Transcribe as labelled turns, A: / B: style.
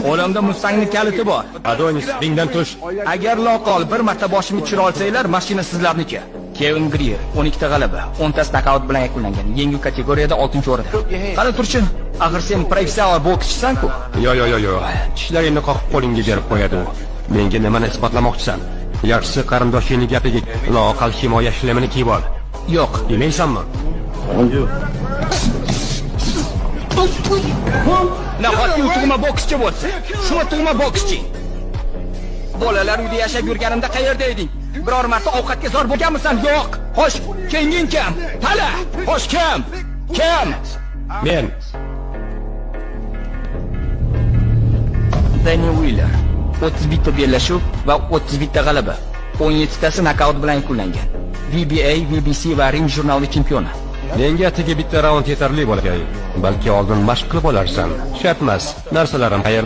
A: Qo'limda Mustangni kaliti bor.
B: Adonis, ringdan tush.
A: Agar loqol bir marta boshimni tushira olsanglar, mashina sizlarniki. Kevin Grier 12 ta g'alaba, 10 tasi nokaut bilan yakunlangan. Yengil kategoriyada 6-o'rinda. Qani turchi, axir sen professional bokschisan-ku.
B: Yo yo yo yo. Tishlaringni qoqib qo'lingga berib qo'yadi u. Menga nimani isbotlamoqchisan? Yaxshisi qarindoshingning gapiga loaqal himoya shlemini kiyib ol.
A: Yo'q.
B: Yemaysanmi?
A: Nahotki u tug'ma bokschi bo'lsa? Shu tug'ma bokschi. Bolalar uyda yashab yurganimda qayerda eding? Biror marta ovqatga zor bo'lganmisan? Yo'q. Xo'sh, keyingin kim? Tala. Xo'sh, kim? Kim?
B: Men.
A: Danny Wheeler 31 ta bellashuv va 31 ta g'alaba. 17 tasi nokaut bilan yakunlangan. WBA, WBC va Ring jurnali chempioni.
B: Menga atigi bitta raund yetarli bo'lgay. Balki oldin mashq qilib olarsan. Shart emas. Narsalarim qayerda?